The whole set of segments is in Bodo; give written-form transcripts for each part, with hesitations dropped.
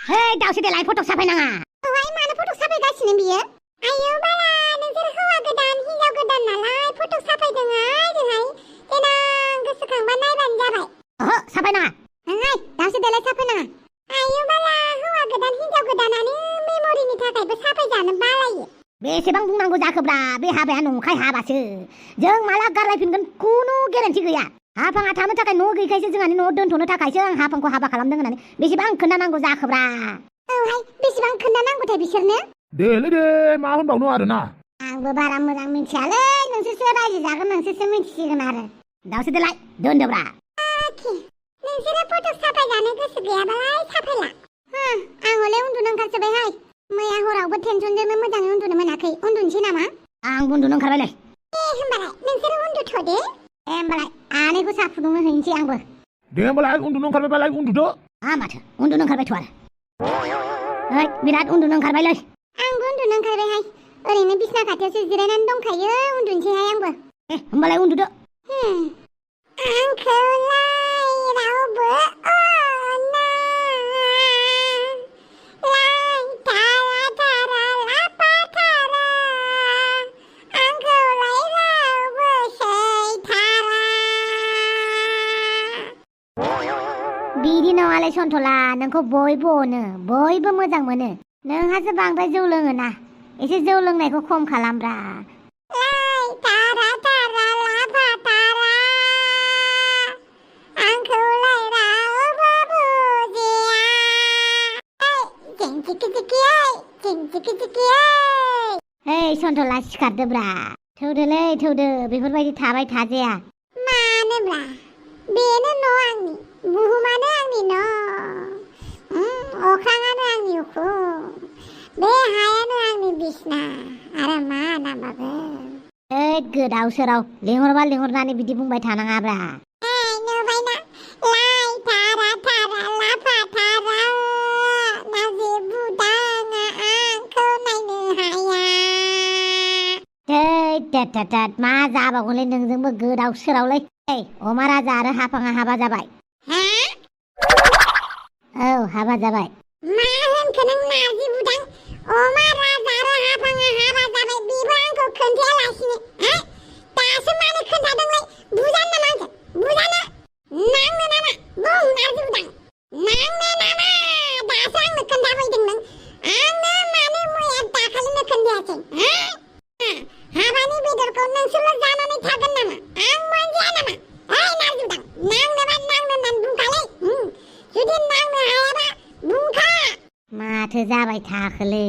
Hei, दावसे देलाय फटक साफायनाङा। औहाय मानो फटक साफायगासिनो बियो? आयौ बाला नोंसोर हौवा गोदान हिनजाव गोदान नालाय फटक साफायदोंहाय जोंहाय देनां गोसोखांबा नायबानो जाबाय। ओहो साफायनाङा। ओंहाय दावसे देलाय साफायनाङा। आयौ बाला हौवा गोदान हिनजाव गोदानानो मेम'रिनि थाखायबो साफायजानो बालायो। बेसेबां बुंनांगौ जाखोब्रा बे हाबाया नंखाय हाबासो। जों माला गारलायफिनगोन खुनु गेरेन्टि गैया। हाफाङा थानो थाखाय न' गैखायसो जोंहानि न'आव दोनथ'नो थाखायसो आं हाफांखौ हाबा खालामदों होननानै बेसेबां खोन्थानांगौ जाखोब्रा। औहाय बेसेबां खोन्थानांगौथाय बिसोरनो? देलै दे मा होनबावनो आरोना। आंबो बारा मोजां मिथियालै नोंसोरसो रायजो जागोन नोंसोरसो मिथिसिगोन आरो। दावसे देलाय दोनदोब्रा। नोंसोरो फटक साफायजानो गोसो गैयाबालाय साफायला। आं हले उन्दुनो ओंखारसोबायहाय। मैया हरावबो टेनसनजोंनो मोजाङै उन्दुनो मोनाखै। उन्दुनोसै नामा? आं उन्दुनो ओंखारबायलै। होमबालाय नोंसोरो उन्दुथ'दो। होमबालाय आनैखौ साहा फुदुंनो हैनोसै आंबो। दे होमबालाय उन्दुनो ओंखारबायबालाय उन्दुदो। माथो उन्दुनो ओंखारबायथ' आरो। ओइ बिराद उन्दुनो ओंखारबायलै। आंबो उन्दुनो ओंखारबायहाय। ओरैनो बिसना खाथियावसो जिरायनानै दंखायो उन्दुनोसैहाय आंबो। होमबालाय उन्दुदो। आंखौलाय रावबो अना लाय थारा थारा लाफा थारा आंखौलाय रावबो सैथारा। बिदि नङालै सन्थला नोंखौ बयबो अनो बयबो मोजां मोनो। नोंहासो बांद्राय जौ लोङोना एसे जौ लोंनायखौ खम खालामब्रा। लाय थारा थारा लाफा थारा आंखौलाय रावबो बुजिया। जिं जिकि जिकियै जिं जिकि जिकियै। हेइ सन्थला सिखारदोब्रा। थौदोलै थौदो बेफोरबायदि थाबाय थाजाया। मानोब्रा बेनो न' आंनि बुहुमानो आंनि न'। अख्राङानो आंनि उखुम बे हायानो आंनि बिसना आरो मा नांबावगौ। ओइ गोदाव सोराव लिंहरबा लिंहरनानै बिदि बुंबाय थानाङाब्रा। नुबायना लाय थारा थारा लाफा थारा ना जेबो दाङा आंखौ नायनो हाया। थैद मा जाबावगोनलै नोंजोंबो गोदाव सोरावलै। अमाराजा आरो हाफाङा हाबा जाबाय। औ हाबा जाबाय। मा होनखो नों नारजि बुदां? अमाराजा आरो हाफाङा हाबा जाबाय बेबो आंखौ खोन्थायालासिनो दासो मानो खोन्थादोंलै? बुजानो नामा आंखौ? बुजानो नांनो नामा? बुं नारजि बुदां नांनो नामा? दासो आंनो खोन्थाफैदों नों। आंनो मानो मैया दाखालिनो खोन्थायासै? हाबानि बेदरखौ नोंसोरल' जानानै थागोन नामा? आं मोनजाया नामा? ओइ नारजि बुदां नांनोबा नांनो होननानै बुंखालै। जुदि नांनो हायाबा बुंखा। माथो जाबाय थाखोलै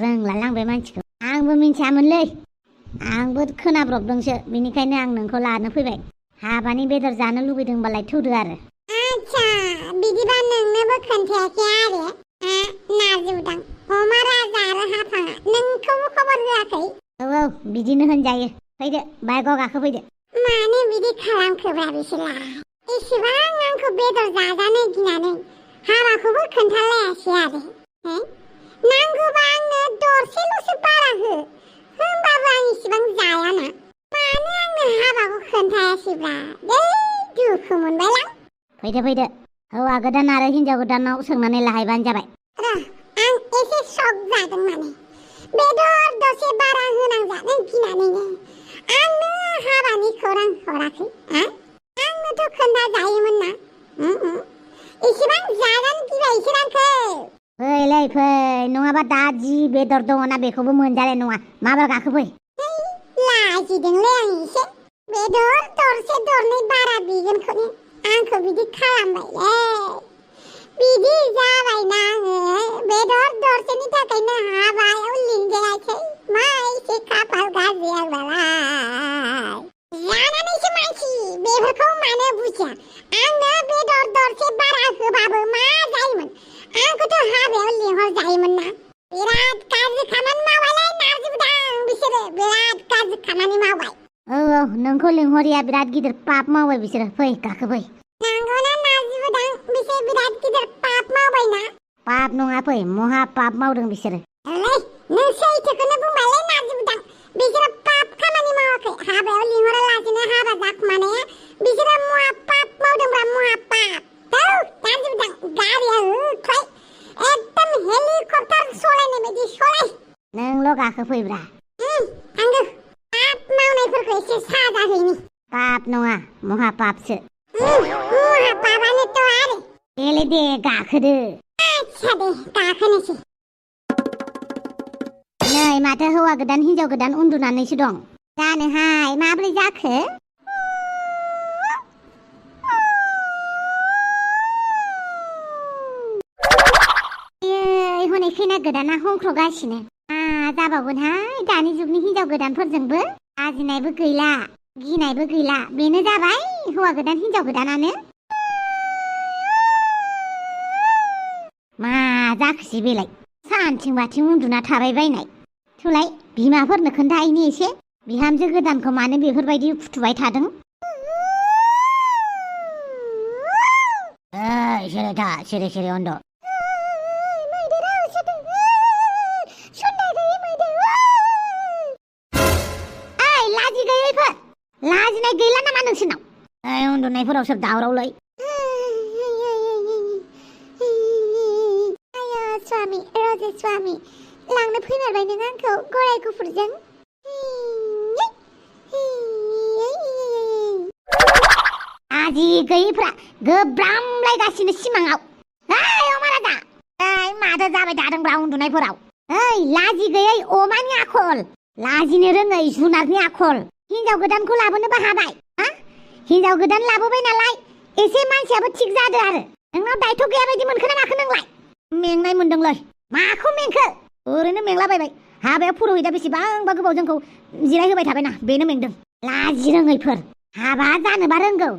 रोंला लांबाय मानसिखौ। आंबो मिन्थियामोनलै। आंबो खोनाब्रबदोंसो बेनिखायनो आं नोंखौ लानो फैबाय। हाबानि बेदर जानो लुबैदोंबालाय थौदो आरो। आच्छा बिदिबा नोंनोबो खोन्थायाखै आरो नारजि बुदां अमाराजा आरो हाफाङा नोंखौबो खबर होआखै? औ बिदिनो होनजायो। फैदो बाइकआव गाखोफैदो। मानो बिदि खालामखोब्रा बिसोरलाय? इसेबां आंखौ बेदर जाजानो गिनानै हाबाखौबो खोन्थालायासै आरो। नांगौबा आंनो दरसेल'सो बारा हो होमबाबो आं इसेबां जायाना। मानो आंनो हाबाखौ खोन्थायासैब्रा? दुखु मोनबायलां। फैदो हौवा गोदान आरो हिनजाव गोदानाव सोंनानै लाहैबानो जाबाय। आं एसे शक जादों माने बेदर दसे बारा होनांजानो गिनानैनो आंनो हाबानि खौरां हराखै। आंनोथ' खोन्थाजायोमोन ना। इसेबां जाजानो गिबाय इसोर आंखौ। फैलै फै नङाबा दा जि बेदर दङना बेखौबो मोनजानाय नङा। माबार गाखोफै। लाजिदोंलै आं एसे बेदर दरसे दरनै बारा बिगोनखौनो आंखौ बिदि खालामबायलै। बिदि जाबायना आङो बेदर दरसेनि थाखायनो हाबायाव लिंजायासै। मा एसे खाफाल गाज्रि आंनालाय। जानानैसो मानसि बेफोरखौ मानो बुजिया? आंनो बेदर दरसे बारा होबाबो मा जायोमोन? आंखौथ' हाबायाव लिंहरजायोमोन ना। बिराद गाज्रि खामानि मावबायलै नारजि बुदां बिसोरो बिराद गाज्रि खामानि मावबाय। औ नोंखौ लिंहरिया बिराद गिदिर पाप मावबाय बिसोरो। फै गाखोफै। नंगौना नारजि बुदां बिसोर बिराद गिदिर पाप मावबायना? पाप नङा फै महा पाप मावदों बिसोरो। नों सैथोखौनो बुंबायलै नारजि बुदां बिसोरो पाप खामानि मावाखै। हाबायाव लिंहरालासिनो हाबा जाखुमानाया बिसोरो महा पाप मावदोंब्रा महा पाप। नारजि बुदां गारिया गाखोफैब्रा थांगौ पाप मावनायफोरखौ एसे साजा हैनि पाप नङा महा पापसो महा पापानोथ' आरो देलै दे गाखोदो आच्छा दे गाखोनोसै नै माथो हौवा गोदान हिनजाव गोदान उन्दुनानैसो दं जानोहाय माब्रै जाखो हनै खैना गोदाना हंख्रगासिनो मा जाबावगोनहाय दानि जुगनि हिनजाव गोदानफोरजोंबो लाजिनायबो गैला गिनायबो गैला बेनो जाबाय हौवा गोदान हिनजाव गोदानानो मा जाखोसै बेलाय सानथिं बाथिं उन्दुना थाबाय बायनाय थुलाय बिमाफोरनो खोन्थाहैनि एसे बिहामजो गोदानखौ मानो बेफोरबायदि फुथुबाय थादों सिरि था सिरि सिरि उन्दु लाजिनाय गैला नामा नोंसोरनाव उन्दुनायफोराव सोर दावरावलै स्वामी राजा स्वामी लांनो फैमारबाय नों आंखौ गराय गुफुरजों लाजि गैयैफ्रा गोब्रामलायगासिनो सिमाङाव अमाराजा माथो जाबाय थादोंब्रा उन्दुनायफोराव लाजि गैयै अमानि आखल लाजिनो रोङै जुनारनि आखल हिनजाव गोदानखौ लाबोनोबो हाबाय हिनजाव गोदान लाबोबाय नालाय एसे मानसियाबो थिग जादो आरो नोंनाव दायथ' गैया बायदि मोनखो ना माखो नोंलाय मेंनाय मोनदोंलै माखौ मेंखो ओरैनो मेंलाबायबाय हाबायाव पुर'हिता बेसेबांबा गोबाव जोंखौ जिरायहोबाय थाबायना बेनो मेंदों लाजि रोङैफोर हाबा जानोबा रोंगौ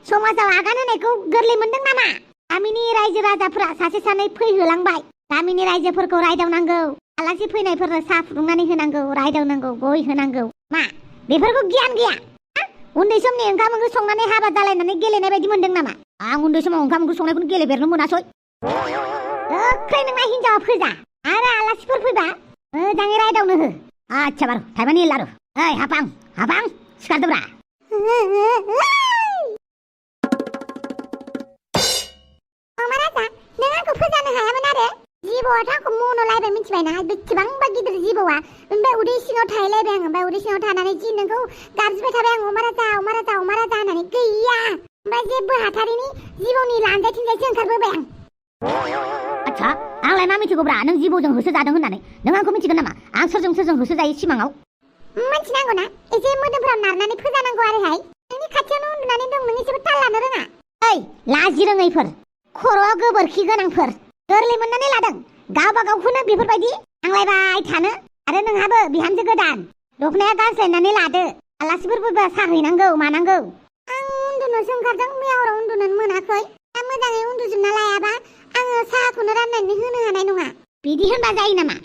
समाजाव आगान होनायखौ गोरलै मोनदों नामा गामिनि रायजो राजाफोरा सासे सानै फैहोलांबाय गामिनि रायजोफोरखौ रायदावनांगौ आलासि फैनायफोरनो साहा फुदुंनानै होनांगौ रायदावनांगौ गय होनांगौ मा बेफोरखौ गियान गैया उन्दै समनि ओंखाम ओंख्रि संनानै हाबा जालायनानै गेलेनाय बायदि मोनदों नामा आं उन्दै समाव ओंखाम ओंख्रि संनायखौनो गेलेफेरनो मोनासै गोख्रै नोंना हिनजावा फोजा आरो आलासिफोर फैबा मोजाङै रायदावनो हो आच्छा बारु थाइबानि लारु हाफां हाफां सिखारदोब्रा अमाराजा नों आंखौ फोजानो हायामोन आरो जिबौआथ' आंखौ मन'लायबाय मिथिबायना बेसेबांबा गिदिर जिबौआ ओमफ्राय उदै सिङाव थाहैलायबाय आं ओमफ्राय उदै सिङाव थानानै जि नोंखौ गाबज्रिबाय थाबाय आं अमाराजा अमाराजा अमाराजा होननानै गैया ओमफ्राय जेबो हाथारिनि जिबौनि लानजाय थिंजायसो ओंखारबोबाय आं आच्छा आंलाय मा मिथिगौब्रा नों जिबौजों होसो जादों होननानै नों आंखौ मिथिगोन नामा आं सोरजों सोरजों होसो जायो सिमाङाव मिथिनांगौ ना एसे मोदोमफ्राव नारनानै फोजानांगौ आरोहाय नोंनि खाथियावनो उन्दुनानै दं नों एसेबो ताल लानो रोङा लाजि रोङैफोर खर'आव गोबोरखि गोनांफोर गोरलै मोननानै लादों गावबा गावखौनो बेफोरबायदि आंलायबाय थानो आरो नोंहाबो बिहामजो गोदान दखनाया गानस्लायनानै लादो आलासिफोर फैबा साहैनांगौ मानांगौ आं उन्दुनोसो ओंखारदों मैयावराव उन्दुनोनो मोनाखै दा मोजाङै उन्दुजोबना लायाबा आङो साहाखौनो राननानै होनो हानाय नङा बिदि होनबा जायो नामा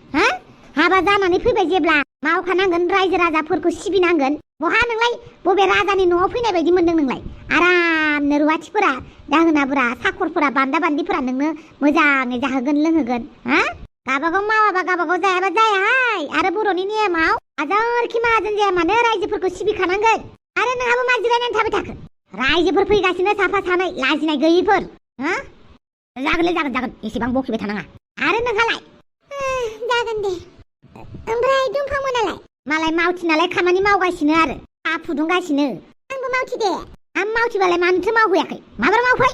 हाबा जानानै फैबाय जेब्ला मावखानांगोन रायजो राजाफोरखौ सिबिनांगोन बहा नोंलाय बबे राजानि न'आव फैनाय बायदि मोनदों नोंलाय आरामनो रुवाथिफोरा दाहोनाफोरा साखरफोरा बान्दा बान्दिफोरा नोंनो मोजाङै जाहोगोन लोंहोगोन गाबागाव मावाबा गाबागाव जायाबा जायाहाय आरो बर'नि नेमाव हाजारखि माहाजोन जाया मानो रायजोफोरखौ सिबिखानांगोन आरो नोंहाबो मा जिरायनानै थाबाय थाखो रायजोफोर फैगासिनो साफा सानै लाजिनाय गैयैफोर जागोनलै जागोन एसेबां बखिबाय थानाङा आरो नोंहालाय जागोन दे ओमफ्राय दुमफांमोनालाय मालाय मावथि नालाय खामानि मावगासिनो आरो साहा फुदुंगासिनो आंबो मावथि दे आं मावथिबालाय मानोथो मावहैयाखै माबोरै मावफै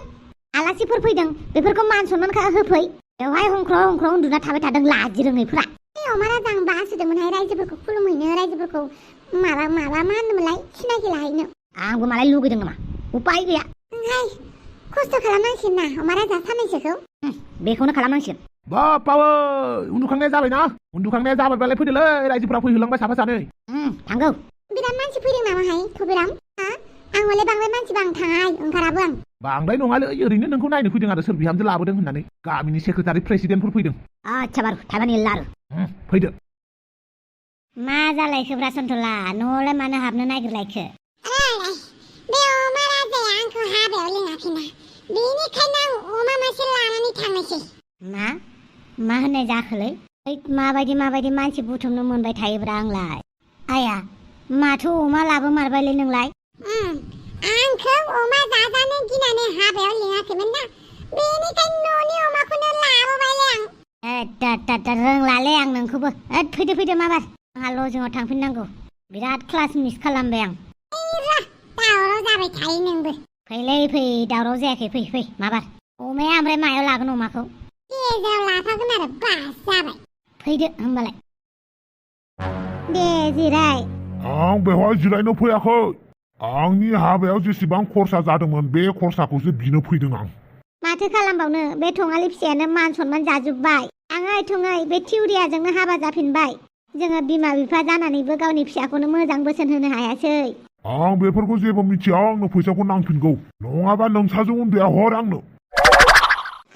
आलासिफोर फैदों बेफोरखौ मान सनमान होफै बेवहाय हंख्र' हंख्र' उन्दुना थाबाय थादों लाजि रोङैफ्रा अमाराजा आं बासोदोंमोनहाय रायजोफोरखौ खुलुमहैनो रायजोफोरखौ माबा मा होनोमोनलाय सिनाखि लाहैनो आंबो मालाय लुगैदों नामा उपाय गैया खस्थ' खालामनांसिगोन ना अमाराजा साननैसोखौ बेखौनो खालामनांसिगोन बापावै उन्दुखांनाया जाबायना उन्दुखांनाया जाबायबालाय फैदोलै रायजोफोरा फैहोलांबाय साफा सानै थांगौ बिराद मानसि फैदों नामाहाय थबिराम आं हले बांद्राय मानसिबा आं थाङा ओंखाराबो आं बांद्राय नङालै ओरैनो नोंखौ नायनो फैदों आरो सोर बिहामजो लाबोदों होननानै गामिनि सेक्रेटारि प्रेसिडेन्टफोर फैदों आच्छा बारु थाइबानि लारु फैदो मा जालायखोब्रा सन्थला न'आवलाय मानो हाबनो नागिरलायखो बे अमाराजाया आंखौ हाबायाव लिङाखैना बेनिखायनो आं अमा मासे लानानै थांनोसै मा होननाय जाखोलै माबायदि मानसि बुथुमनो मोनबाय थायोब्रा आंलाय आया माथो अमा लाबोमारबायलै नोंलाय आंखौ अमा जाजानो गिनानै हाबायाव लिङाखैमोन ना बेनिखायनो न'नि अमाखौनो लाबोबायलै आं रोंलालै आं नोंखौबो फैदो माबार आंहा लजिङाव थांफिननांगौ बिराद क्लास मिस खालामबाय आं दावराव जाबाय थायो नोंबो फै दावराव जायाखै फै माबार अमाया ओमफ्राय मायाव लागोन अमाखौ गेजेराव लाफागोन आरो बास जाबाय फैदो होमबालाय दे जिराय आं बेवहाय जिरायनो फैयाखै आंनि हाबायाव जेसेबां खरसा जादोंमोन बे खरसाखौसो बिनो फैदों आं माथो खालामबावनो बे थङालि फिसायानो मान सनमान जाजोब्बाय थङै बे थिउरियाजोंनो हाबा जाफिनबाय जोङो बिमा बिफा जानानैबो गावनि फिसाखौनो मोजां बोसोन होनो हायासै आं बेफोरखौ जेबो मिथिया आंनो फैसाखौ नांफिनगौ नङाबा नोंसाजों उन्दैया हर आंनो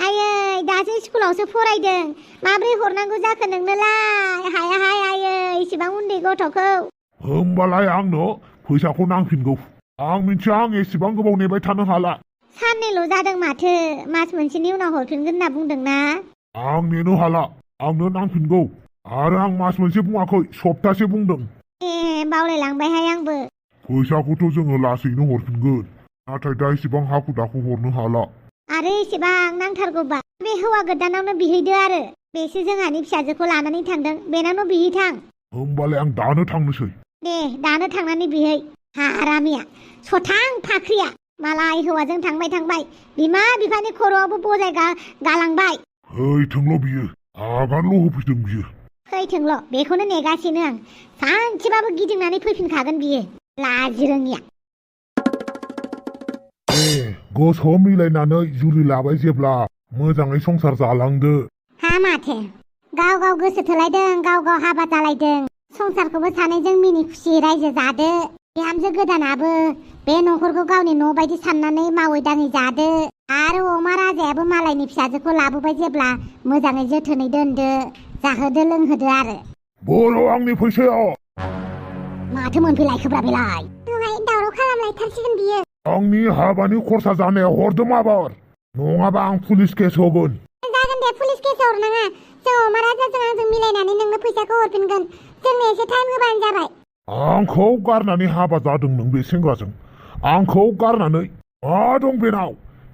आयै दासो स्कुलावसो फरायदों माब्रै हरनांगौ जाखो नोंनोलाय हायाहाय आयै इसेबां उन्दै गथ'खौ होमबालाय आंनो फैसाखौ नांफिनगौ आं मिथिया आं एसेबां गोबाव नेबाय थानो हाला साननैल' जादों माथो मास मोनसेनि उनाव हरफिनगोन होनना बुंदोंना आं नेनो हाला आंनो नांफिनगौ आरो आं मास मोनसे बुङाखै सप्तासे बुंदों बावलायलांबायहाय आंबो फैसाखौथ' जोङो लासैनो हरफिनगोन नाथाय दा एसेबां हाखु दाखु हरनो हाला आरो एसेबां नांथारगौबा बे हौवा गोदानावनो बिहैदो आरो बेसो जोंहानि फिसाजोखौ लानानै थांदों बेनावनो बिहैथां होमबालाय आं दानो थांनोसै दे दानो थांनानै बिहै हारामिया सथां फाख्रिया मालाय हौवाजों थांबाय बिमा बिफानि खर'आवबो बजाय गालांबाय फैथोंल' बियो आगानल' होफैदों बियो फैथोंल' बेखौनो नेगासिनो आं सानसेबाबो गिदिंनानै फैफिनखागोन बियो लाजि रोङिया गोसो मिलायनानै जुलि लाबाय जेब्ला मोजाङै संसार जालांदो हा माथो गाव गोसो थोलायदों गाव हाबा जालायदों संसारखौबो सानैजों मिनि खुसि रायजो जादो बिहामजो गोदानाबो बे न'खरखौ गावनि न' बायदि साननानै मावै दाङै जादो आरो अमा राजायाबो मालायनि फिसाजोखौ लाबोबाय जेब्ला मोजाङै जोथोनै दोनदो जाहोदो लोंहोदो आरो बर' आंनि फैसायाव माथो मोनफैलायखोब्रा बेलाय दावराव खालामलायथारसिगोन बियो आंनि हाबानि खरसा जानायाव हरदो माबार नङाबा आं पुलिस केस होगोन जागोन दे पुलिस केस हरनाङा जों अमा राजाजों आंजों मिलायनानै नोंनो फैसाखौ हरफिनगोन जोंनो एसे टाइम होबानो जाबाय आंखौ गारनानै हाबा जादों नों बे सेंग्राजों आंखौ गारनानै मा दं बेनाव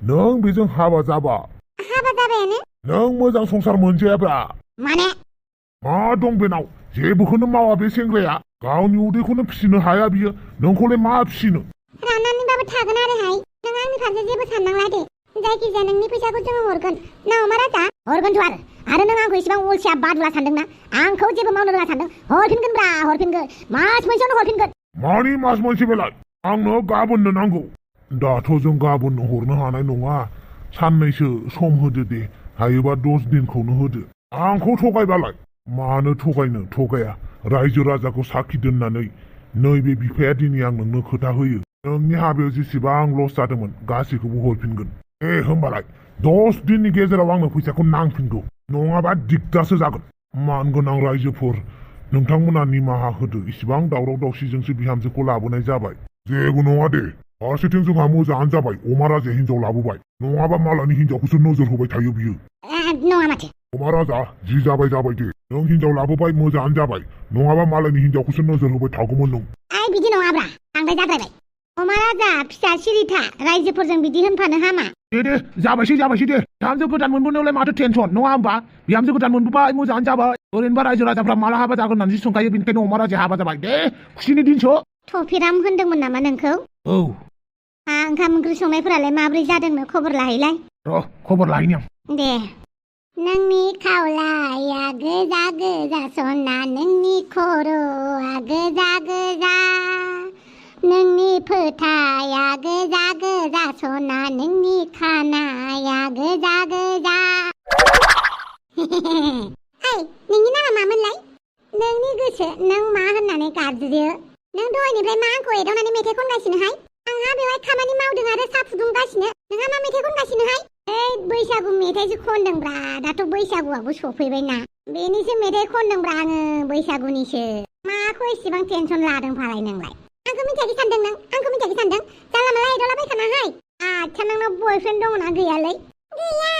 नों बेजों हाबा जाबायानो नों मोजां संसार मोनजायाब्रा माने मा दं बेनाव जेबोखौनो मावा बे सेंग्राया गावनि उदैखौनो फिसिनो हाया बियो नोंखौलाय मा फिसिनो राननानैबाबो थागोन आरोहाय नों आंनि फारसे जेबो साननांला दे जायखिजाया नोंनि फैसाखौ जोङो हरगोन ना अमा राजा हरगोनथ' आरो नों आंखौ इसेबां अलसिया बादुला सानदोंना आंखौ जेबो मावनो रोङा सानदों हरफिनगोन मास मोनसेयावनो हरफिनगोन मानि मास मोनसे बेलाय आंनो गाबोननो नांगौ दाथ' जों गाबोननो हरनो हानाय नङा साननैसो सम होदो दे हायोबा 10 दिनखौनो होदो आंखौ थगायबालाय मानो थगाया रायजो राजाखौ साखि दोननानै नैबे बिफाया दिनै आं नोंनो खोथा होयो नोंनि हाबायाव जेसेबां लस जादोंमोन गासैखौबो हरफिनगोन होमबालाय 10 दिननि गेजेराव आंनो फैसाखौ नांफिनगौ नङाबा दिगदारसो जागोन मानगोनां रायजोफोर नोंथांमोना निमाहा होदो इसिबां दावराव दावसिजोंसो बिहामजोखौ लाबोनाय जाबाय जेबो नङा दे फारसेथिं जोंहा मोजाङानो जाबाय अमा राजाया हिनजाव लाबोबाय नङाबा मालायनि हिनजावखौसो नोजोर होबाय थायो बियो नङा माथो अमा राजा जि जाबाय दे नों हिनजाव लाबोबाय मोजाङानो जाबाय नङाबा मालायनि हिनजावखौसो नोजोर होबाय थागौमोन नों बिदि नङाब्रा बांद्राय जाद्रायबाय अमा राजा फिसा सिरिथा रायजोफोरजों बिदि होनफानो हामा दे जाबायसै दे बिहामजो गोदान मोनबोनायावलाय माथो टेनसन नङा होमबा बिहामजो गोदान मोनबोबाय मोजाङानो जाबाय ओरैनोबा रायजो राजाफ्रा माला हाबा जागोन होननानै सोंखायो बेनिखायनो अमा राजाया हाबा जाबाय दे खुसिनि दिनसो थफिराम होनदोंमोन नामा नोंखौ औ ओंखाम ओंख्रि संनायफोरालाय माब्रै जादोंनो खबर लाहैलाय र' खबर लाहैनि आं दे नोंनि खावलाया गोजा सना नोंनि खर'आ गोजा नोंनि फोथाया गोजा सना नोंनि खानाया गोजा नोंनि नामा मामोनलाय नोंनि गोसो नों मा होननानै गाबज्रियो नों दहायनिफ्राय मा आंखौ एदावनानै मेथाइ खनगासिनोहाय आंहा बेवहाय खामानि मावदों आरो साहा फुदुंगासिनो नोंहा मा मेथाइ खनगासिनोहाय बैसागु मेथाइसो खनदोंब्रा दाथ' बैसागुआबो सफैबायना बेनिसो मेथाइ खनदोंब्रा आङो बैसागुनिसो माखौ एसेबां टेनसन लादों फालाय नोंलाय आंखौ मिथियाखै सानदों नों आंखौ मिथियाखै सानदों जानला माला एदावलाबायखानाहाय आच्छा नोंनाव बयफ्रेन्ड दङना गैयालै गैया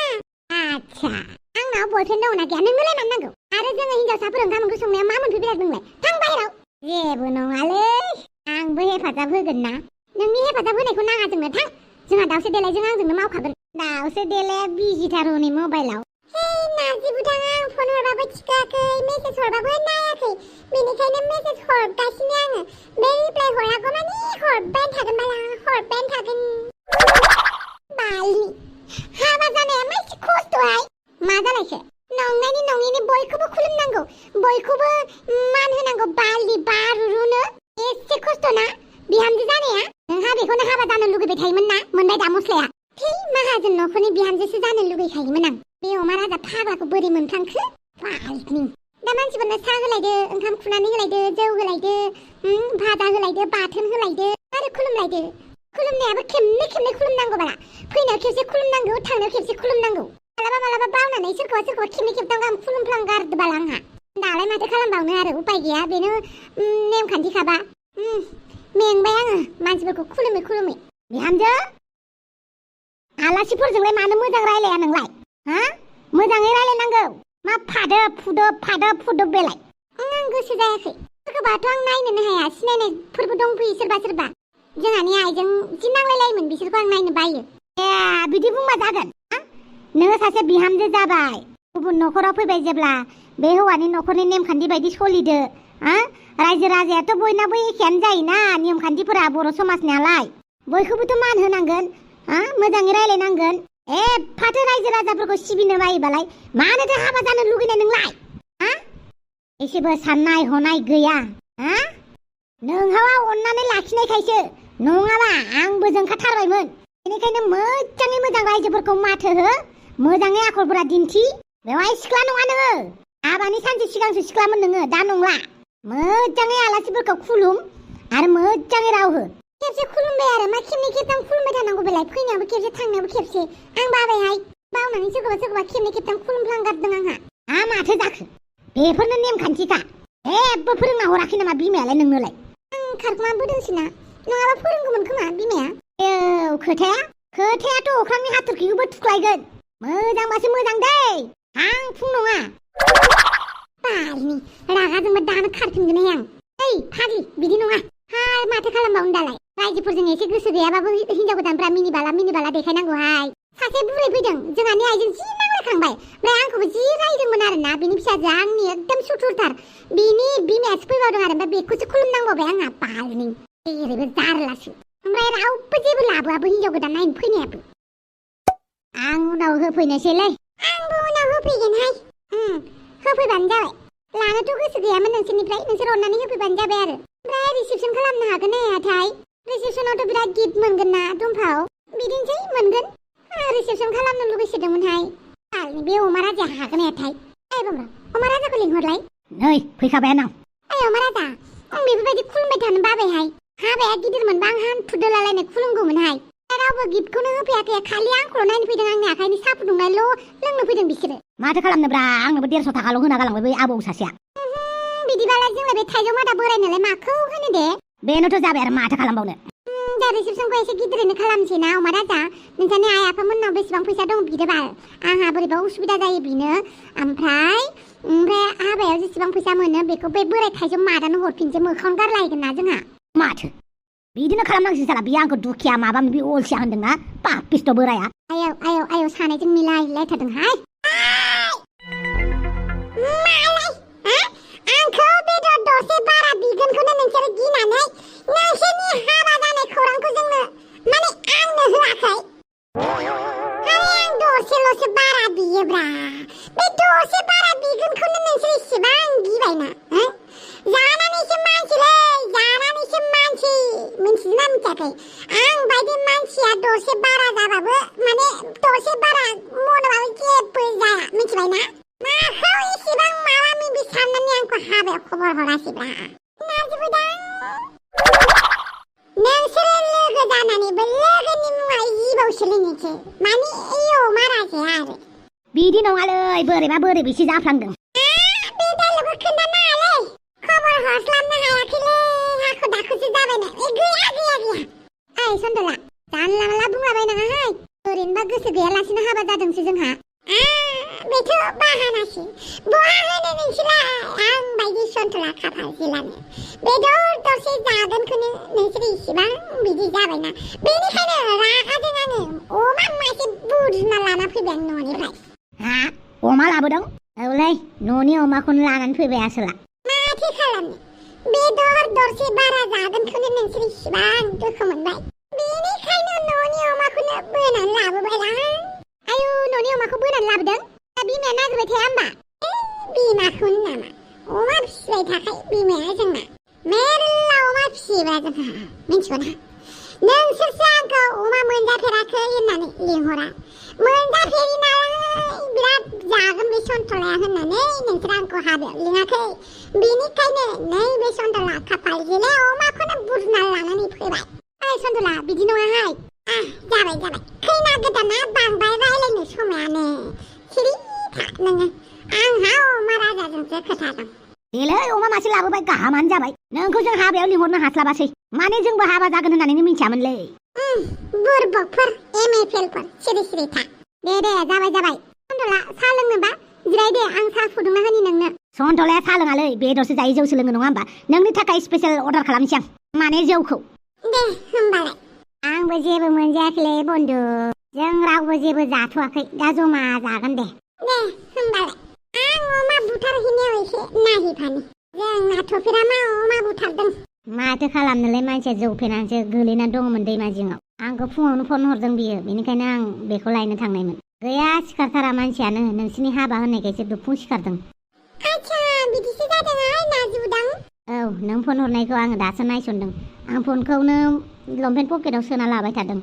आच्छा आंनाव बयफ्रेन्ड दङना गैया नोंनोलाय मानो नांगौ आरो जोङो हिनजावसाफोर ओंखाम ओंख्रि संनायाव मा मोनफैबाय नोंलाय थां बाहेराव जेबो नङालै आंबो हेफाजाब होगोन ना नोंनि हेफाजाब होनायखौ नाङा जोंनो थां जोंहा दाउसे देलायजों आंजोंनो मावखागोन दाउसे देलाया बिजिथार हनै मबाइलाव नारजि बुदां आं फन हरबाबो थिखोआखै मेसेज हरबाबो नायाखै बेनिखायनो मेसेज हरगासिनो आङो बे रिप्लाय हरागौ मानि हरबाय थागोन बाला हरबाय थागोन बालनि हाबा जानाया मानसि खस्थ'हाय मा जालायखो नंनायनि नङैनि बयखौबो खुलुमनांगौ बयखौबो मान होनांगौ बालि बारुरुनो एसे खस्थ'ना बिहामजो जानाया नोंहा बेखौनो हाबा जानो लुगैबाय थायोमोन ना मोनबाय दा मस्लाया थै माहाजोन न'खरनि बिहामजोसो जानो लुगैखायोमोन आं बे अमा राजा फाग्लाखौ बोरै मोनफ्लांखो बालनि दा मानसिफोरनो साहा होलायदो ओंखाम खुरनानै होलायदो जौ होलायदो भाजा होलायदो बाथोन होलायदो आरो खुलुमलायदो खुलुमनायाबो खेबनै खेबनै खुलुमनांगौ बाला फैनायाव खेबसे खुलुमनांगौ थांनायाव खेबसे खुलुमनांगौ मालाबा बावनानै सोरखौबा खेबनै खेबथाम गाहाम खुलुमफ्लांगारदो बाला आंहा दालाय माथो खालामबावनो आरो उपाय गैया बेनो नेमखान्थिखाबा मेंबाय आङो मानसिफोरखौ खुलुमै बिहामजो आलासिफोरजोंलाय मानो मोजां रायलाया नोंलाय हा मोजाङै रायलायनांगौ मा फादोब फुदोब बेलाय आं गोसो जायाखै सोरखौबाथ' आं नायनोनो हाया सिनायनायफोरबो दंफैयो सोरबा जोंहानि आइजों जि नांलायलायोमोन बिसोरखौ आं नायनो बायो ए बिदि बुंबा जागोन नोङो सासे बिहामजो जाबाय गुबुन न'खराव फैबाय जेब्ला बे हौवानि न'खरनि नेमखान्थि बायदि सोलिदो रायजो राजायाथ' बयनाबो एखेयानो जायोना नेमखान्थिफोरा बर' समाजनियालाय बयखौबोथ' मान होनांगोन मोजाङै रायलायनांगोन फाथो रायजो राजाफोरखौ सिबिनो बायोबालाय मानोथो हाबा जानो लुगैनाय नोंलाय एसेबो साननाय हनाय गैया नोंहावा अननानै लाखिनायखायसो नङाबा आंबो जोंखाथारबायमोन बेनिखायनो मोजाङै मोजां रायजोफोरखौ माथो हो मोजाङै आखलफोरा दिन्थि बेवहाय सिख्ला नङा नोङो हाबानि सानसे सिगांसो सिख्लामोन नोङो दा नंला मोजाङै आलासिफोरखौ खुलुम आरो मोजाङै राव हो खेबसे खुलुमबाय आरो मा खेबनै खेबथाम खुलुमबाय थानांगौ बेलाय फैनायावबो खेबसे थांनायावबो खेबसे आं बाबायहाय बावनानै सोरखौबा खेबनै खेबथाम खुलुमफ्लांगारदों आंहा माथो जाखो बेफोरनो नेमखान्थिखा जेबो फोरोंना हराखै नामा बिमायालाय नोंनोलाय आं खारखुमाबोदोंसोना नङाबा फोरोंगौमोन खोमा बिमाया खोथायाथ' अख्रांनि हाथरखिखौबो थुख्लायगोन मोजांबासो मोजां दै आं फुं नङा बालनि रागा जोंबा दानो खारफिनगोन आं फाग्लि बिदि नङा माथो खालामबावनो दालाय रायजोफोरजों एसे गोसो गैयाबाबो हिनजाव गोदानफ्रा मिनिबाला देखायनांगौहाय सासे बुरै फैदों जोंहानि आइजों जि नांलायखांबाय ओमफ्राय आंखौबो जि रायदोंमोन आरोना बिनि फिसाजोआ आंनि एकदम सुथुरथार बिनि बिमायासो फैबावदों आरो ओमफ्राय बेखौसो खुलुमनांबावबाय आंहा बालनि ओरैबो जारलासो ओमफ्राय रावबो जेबो लाबोआबो हिनजाव गोदान नायनो फैनायाबो आं उनाव होफैनोसैलै आंबो उनाव होफैगोनहाय होफैबानो जाबाय लानोथ' गोसो गैयामोन नोंसोरनिफ्राय नोंसोर अननानै होफैबानो जाबाय आरो ओमफ्राय रिसेपसन खालामनो हागोन ना हायाथाय रिसेपसनावथ' बिराद गिफ्ट मोनगोन ना दंफाव बिदिनोसै मोनगोन रिसेपसन खालामनो लुगैसोदोंमोनहाय बे अमा राजाया हागोन हायाथाय बामरा अमा राजाखौ लिंहरलाय नै फैखाबायानो आं अमा राजा आं बेफोरबायदि खुलुमबाय थानो बाबायहाय हाबाया गिदिरमोनबा आं हान्थु दोलालायनाय खुलुमगौमोनहाय रावबो गिफ्टखौनो होफैयाखै खालि आंखौल' नायनो फैदों आंनि आखाइनि साहा फुदुंनायल' लोंनो फैदों बिसोरो माथो खालामनोब्रा आंनोबो 150 थाखाल' होना गालांबाय बै आबौ सासेया बिदिबालाय जोंलाय बे थाइजौ मादा बोरायनोलाय माखौ होनो दे बेनोथ' जाबाय आरो माथो खालामबावनो दा रिसेपसनखौ एसे गिदिरैनो खालामसै ना अमा राजा नोंसानि आइ आफामोननाव बेसेबां फैसा दं बिदोबाल आंहा बोरैबा उसुबिदा जायो बिनो ओमफ्राय हाबायाव जेसेबां फैसा मोनो बेखौ बे बोराय थाइजौ मादानो हरफिनसै मोखाङावनो गारलायगोन ना जोंहा माथो बिदिनो खालामनांसिगोन साला बियो आंखौ दुखिया माबा माबि अलसिया होनदोंना पापिस्ट' बोराया आयौ सानैजों मिलायलायथारदोंहाय आंखौ बेदर दरसे बारा बिगोनखौनो नोंसोरो गिनानै नोंसोरनि हाबा जानाय खौरांखौ जोंनो माने आंनो होआखै आं दरसेल'सो बारा बियोब्रा बे दरसे बारा बिगोनखौनो नोंसोर इसेबां गिबायना जानानैसो मानसिलै जानानैसो मानसि मिथिदोंना मिथियाखै आं बायदि मानसिया दरसे बारा जाबाबो माने दरसे बारा मनबाबो जेबो जाया मिथिबायना माखौ इसेबां माबा मिबि साननानै आंखौ हाबायाव खबर हरासैब्रा नाजिबोदां नोंसोरो लोगो जानानैबो लोगोनि मुङा जिबावसोलिनिसो माने अमा राजाया आरो बिदि नङालै बोरैबा जाफ्लांदों बे डायलगखौ खोन्थानाङालै खबर हरस्लाबनो हायाखैलै हाखु दाखुसो जाबायना गैया ओइ सन्दला जानला मानला बुंलाबायनाङाहाय ओरैनोबा गोसो गैयालासिनो हाबा जादोंसो जोंहा बेथ' बाहानासो बहा होनो नोंसोरलाय आं बायदि सन्तला खाफाल जिलानो बेदर दरसे जागोनखौनो नोंसोर इसेबां बिदि जाबायना बेनिखायनो रागाजों आङो अमा मासे बुरजुना लाना फैबाय आं न'निफ्राय अमा लाबोदों औलै न'नि अमाखौनो लानानै फैबाय आसोला माथो खालामनो बेदर दरसे बारा जागोनखौनो नोंसोर इसिबां दुखु मोनबाय बेनिखायनो न'नि अमाखौनो बोनानै लाबोबायलां आयु न'नि अमाखौ बोनानै लाबोदों दा बिमाया नागिरबाय थाया होमबा बिमाखौनो नामा अमा फिसिबाय थाखाय बिमाया जोंना मेरला अमा फिसियोबा जोंहा मिन्थिगौना नोंसोरसो आंखौ अमा मोनजाफेराखै होननानै लिंहरा मोनजाफेरि नालाय बिराद जागोन बे सन्थलाया होननानै नोंसोर आंखौ हाबायाव लिङाखै बेनिखायनो नैबे सन्थला खाफाल गेले अमाखौनो बुरना लानानै फैबाय ओइ सन्थला बिदि नङाहाय जाबाय खैना गोदाना बांद्राय रायलायनो समायानो सिरि था नोङो आंहा अमा राजाजोंसो खोथा दं देलै अमा मासे लाबोबाय गाहामानो जाबाय नोंखौ जों हाबायाव लिंहरनो हास्लाबासै माने जोंबो हाबा जागोन होननानै मिन्थियामोनलै बुरबकफोर एमएफएलफोर सिरि था दे जाबाय सन्थला साहा लोंनोबा जिराय दे आं साहा फुदुंना होनि नोंनो सन्थलाया साहा लोङालै बेदरसो जायो जौसो लोङो नङा होमबा नोंनि थाखाय स्पेसियेल अर्डार खालामनोसै आं माने जौखौ दे होमबालाय आंबो जेबो मोनजायाखैलै बन्दु जों रावबो जेबो जाथ'वाखै दा जमा जागोन दे होमबालाय आं अमा बुथारहैनायाव एसे नायहैफानि जोंना थफेरा मा अमा बुथारदों माथो खालामनोलै मानसिया जौ फेनानैसो गोलैनानै दङमोन दैमा जिङाव आंखौ फुङावनो फन हरदों बियो बेनिखायनो आं बेखौ लायनो थांनायमोन गैया सिखारथारा मानसियानो नोंसिनि हाबा होननायखायसो दुफुं सिखारदों आच्छा बिदिसो जादोंहाय नाजुदां औ नों फन हरनायखौ आङो दासो नायसनदों आं फनखौनो लंपेन्ट पकेटाव सोना लाबाय थादों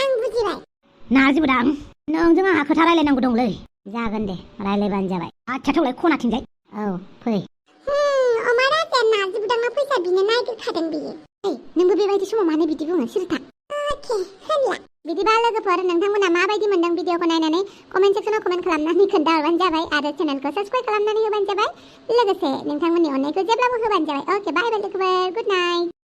आं बुजिबाय नाजुदां नोंजों आंहा खोथा रायलायनांगौ दंलै जागोन दे रायलायबानो जाबाय आच्छा थौलाय खनाथिंजाय औ फै अमा राजाया नाजुदांनाव फैसा बिनो नागिरखादों बियो नोंबो बेबायदि समाव मानो बिदि बुङो सिरिथा होनला बिदिबा लोगोफोर नोंथांमोना माबायदि मोनदों भिडिअखौ नायनानै कमेन्ट सेक्सनाव कमेन्ट खालामनानै खोन्थाहरबानो जाबाय आरो चेनेलखौ साबस्क्राइब खालामनानै होबानो जाबाय लोगोसे नोंथांमोननि अननायखौ जेब्लाबो होबानो जाबाय अके बाय बाय लोगोफोर गुड नाइट